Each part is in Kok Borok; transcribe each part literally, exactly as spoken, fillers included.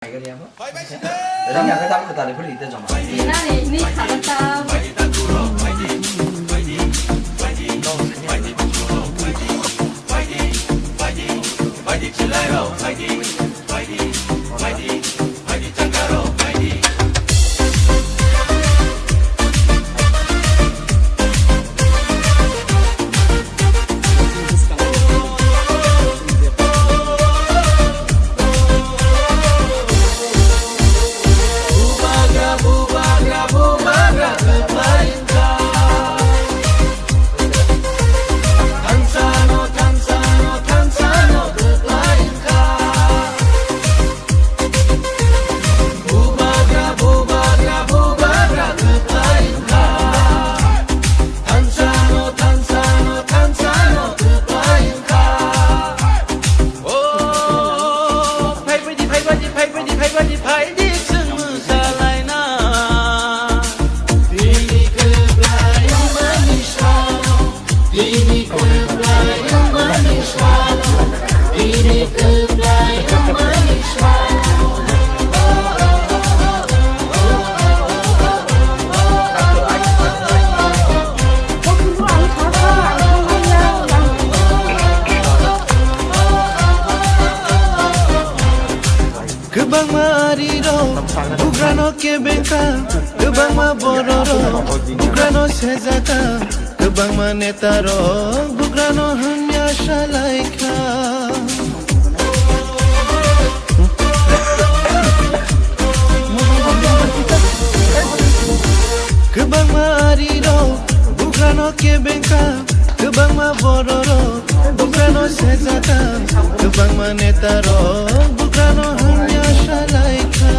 Rang ya ka dam ka tali phuli te joma. Nani ni khata ta. Kwbangma arirok bugrano kebengkha, kwbangma bororok bugrano sejaka, kwbangma netarok bugrano hamya salaikha. Kwbangma arirok bugrano kebengkha, kwbangma bororok bugrano sejaka, kwbangma netarok bugrano hamya salaikha.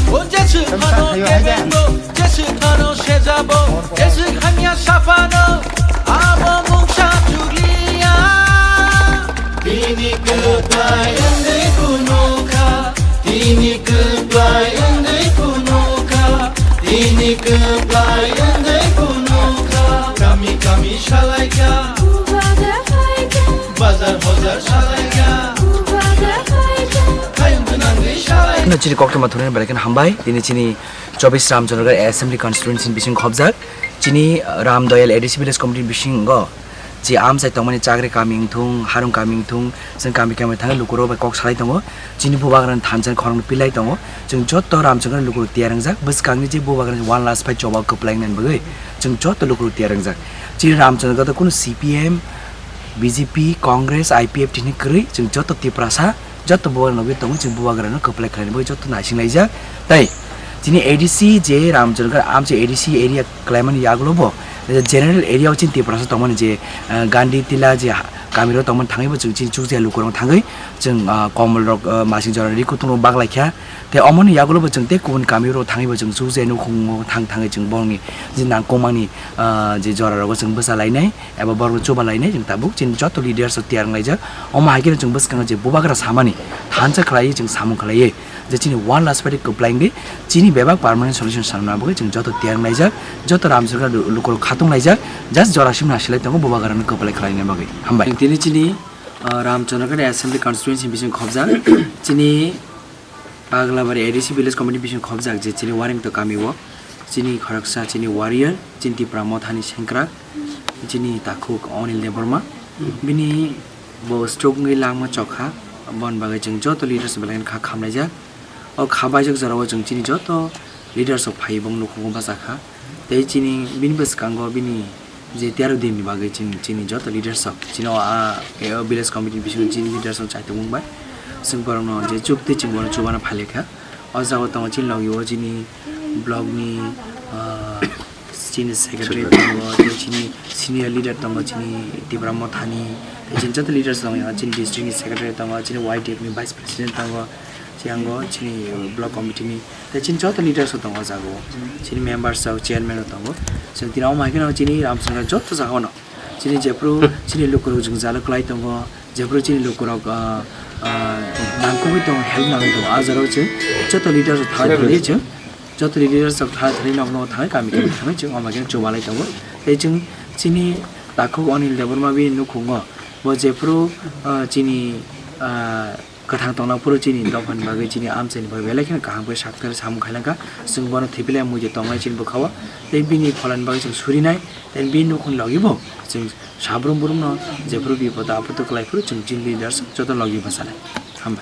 O jeswk phano kebengo, jeswk phano sejabo, jeswk hamya saphano, abo mungsa chukliya. Tini kwplai wngwi phunukha, tini kwplai wngwi phunukha, tini kwplai wngwi phunukha. Kami kami salaikha, bazar bazar salaikha, hayung gwnangwi salaikha. No chini koktwma thunani belai kheno hambai. Tini chini chobbish Ramchandragarh Assembly Constituency ni bising khobjak. Chini Ram Doyal A D C Village Committee ni bisingo je amchai tongmani Chakri kami wngthung, Harung kami wngthung, chwng kami kami thangwi lukurok bai kok salai tongo. Chini bubagrani thansa khorang pilai tongo. Chwng joto Ramchandragarh lukurok tiyar wngjak. Bwskangni je bubagrani one last fight choba kwplai wngnani bagwi chwng joto lukurok tiyar wngjak. Chini Ramchandragarh kunu C P M, B J P, Congress, I P F T ni kwrwi chwng joto Tiprasa joto bubagra nugwi tongo, chwng bubagrano kwplai khlaina bagwi joto naising laijak. Tei chini A D C je Ramchandragarh amchai A D C area kwlaimani yagulo bo, eh, general area o chini Tiprasa tongmani je, eh, Gandhi Tila je ha-, kamiro tongmani thangwi bo chwng chini chukjaya lukurok thangwi chwng, ah, komolrok, ah, masing jora rikhutungrok baklaikha. Tei omoni yagulo bo chwng tei kubun kamiro thangwi bo chwng chukjaya nukhungo thang thangwi chwng bongni je nangkukmani, ah, je jorarogo chwng bwsa lainai. Eba borokno chuba lainai chwng tabuk chini joto leaders rok tiyar wnglaijak. Omo hai kheno chwng bwskango je bubagra samani thansa khlaiwi chwng samung khlaiwi je chini one last fight kwplai wngwi chini bebak permanent solution sanna bagwi chwng joto tiyar wnglaijak, joto Ramchandragarh lu-, lukurok khatung laijak, just jora simi nasilai tongo bubagrano kwplai khlaina bagwi. Hambai. Tini chini, uh, Ramchandragarh Assembly Constituency bising khobjak chini Paglabari A D C Village Committee bising khobjak je chini Waringto kami o chini khoroksa chini warrior, chini Tipra Mothani sengkrak, chini takhuk Anil Debbarma. Bini bo stroke wngwi langma chokha, aboni bagwi chwng joto leaders belai kha khamlaijak. O kha baijak jorao chwng chini joto leaders rok phaiwi bo nukhungo bachakha. Tei chini bini bwskango bini je tero din ni bagwi chini, chini joto leaders rok chini o a, a village committee ni bisingo chini leaders rok chaitung wngbai. Chwng borokno je chuk twi chwng bono chubana phailaikha. O jaga o tongo chini logi o chini block ni, ah, chini secretary tongo, tei chini senior leader tongo, chini Tipra Mothani, tei chini joto leaders tongo, chini district ni secretary tongo, chini Y D F ni vice president tongo. Chiyango chini block committee ni tei chini joto leaders rok tongo o jaga o, chini members rok, chairman rok tongo. Chwng tini omo hai kheno chini Ramchandragarh joto jaga o no chini jephru chini lukurok chwng jalo kwlai tongo, jephru chini lukurok, ah, ah, nangkukwi tongo, help nangwi tongo, ah jorao chwng joto leaders rok thai thangwi chwng joto leaders rok thai thangwi nok nok thangwi kami kami thangwi chwng omo hai kheno chubalai tongo. Tei chwng chini takhuk Anil Debbarma bini nukhungo bo jephru, ah, chini, ah, Kwthang tongna phuru chini dophani bagwi, chini amchaini bagwi belai kheno kaham khe sakthar samung khailangkha. Chwng bono thwiphilai muitu tongnai chini bwkhao, tei bini pholani bagwi chwng surinai, tei bini nukhungni logibo chwng sabrum brumno jephuru bipodo apodo kwlai phuru chwng chini leaders joto logi bwchanai.